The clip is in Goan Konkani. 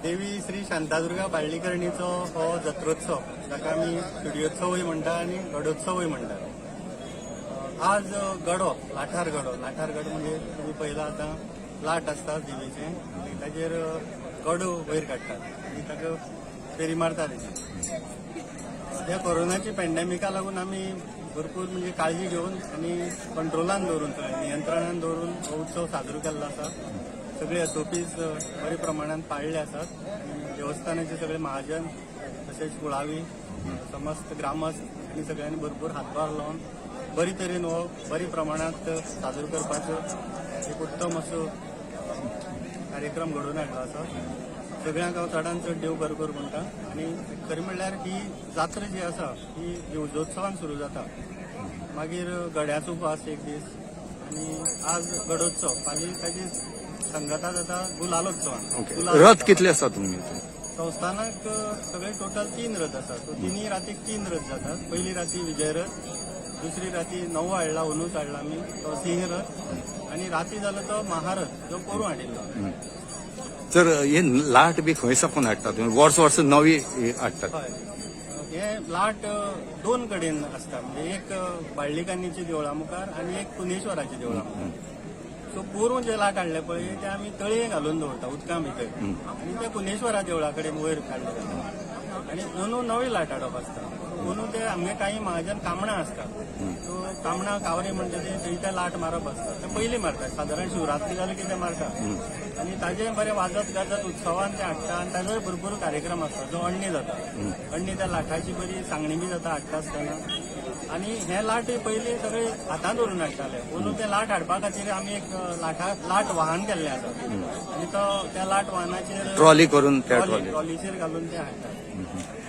देवी श्री शांतादुर्गा बाळ्ळीकरणीचो हो जत्रोत्सव, जाका आमी सुडयोत्सवूय म्हणटा आनी गडोत्सवूय म्हणटा. आज गडो, लाठार गडो. लाठार गडो म्हणजे तुमी पळयला आतां लाट आसता देवीचें आनी ताजेर गडो वयर काडटात आनी ताका फेरी मारतात तेजी. ह्या कोरोनाची पॅन्डेमिका लागून आमी भरपूर म्हणजे काळजी घेवन आनी कंट्रोलान दवरून, सगळें नियंत्रणान दवरून हो उत्सव साजरो केल्लो आसा. सगळे एसओपीज बरे प्रमाणान पाळिल्ले आसात आनी देवस्थानाचे सगळे महाजन तशेंच कुळावी, समस्त ग्रामस्थ आनी सगळ्यांनी भरपूर हातभार लावन बरी तरेन हो बरी प्रमाणांत साजरो करपाचो एक उत्तम असो कार्यक्रम घडोवन हाडलो आसा. सगळ्यांक हांव चडान चड देव बरो करूं म्हणटा. आनी खरें म्हणल्यार ही जात्रा जी आसा ही दिवजोत्सवान सुरू जाता, मागीर गड्याचो उपास एक दीस आनी आज गडोत्सव. फाल्यां ताजी संगता जाता गुलालोत्सवान. गुलाल. रथ कितले आसा तुमी? संस्थानाक सगळे टोटल 3 रथ आसात. सो तिनूय रातीक 3 रथ जातात. पयली राती विजय रथ, दुसरी राती नवो हाडला, अंदूच हाडला आमी तो सिंह रथ, आनी राती जालो तो महारथ जो पोरूं हाडिल्लो. तर हे लाट बी खंय साकून हाडटा तुमी? वर्स वर्स नवी हाडटात? हय, हे लाट 2 कडेन आसता, म्हणजे एक बाळ्ळीकान्नीच्या देवळा मुखार आनी एक पुनेश्वराच्या देवळा मुखार. सो पोरूं जे लाट हाडले पळय ते आमी तळये घालून दवरता उदका भितर आनी त्या पुनेश्वरा देवळा कडेन वयर काडले जाता. आनी अंदू नवी लाट हाडप आसता. अंदू ते आमगे काही महाजन कामणां आसता, सो कामणां कावरे म्हणटा ते, थंय ते लाट मारप आसता. ते पयलीं मारतात, सादारण शिवरात्री जाली की ते मारता आनी ताजे बरे वाजत गाजत उत्सवान ते हाडटा. आनी ताजोय भरपूर कार्यक्रम आसता जो अण्णी जाता. अण्णी त्या लाठाची बरी सांगणी बी जाता हाडटा आसतना. आनी हे लाट पयलीं सगळे हातान धरून हाडटाले. अंदू ते लाट हाडपा खातीर आमी एक लाठा लाट वाहन केल्लें आसा आनी तो त्या लाट वाहनाचेर ट्रॉली करून त्या ट्रॉली ट्रॉलीचेर घालून ते हाडटात.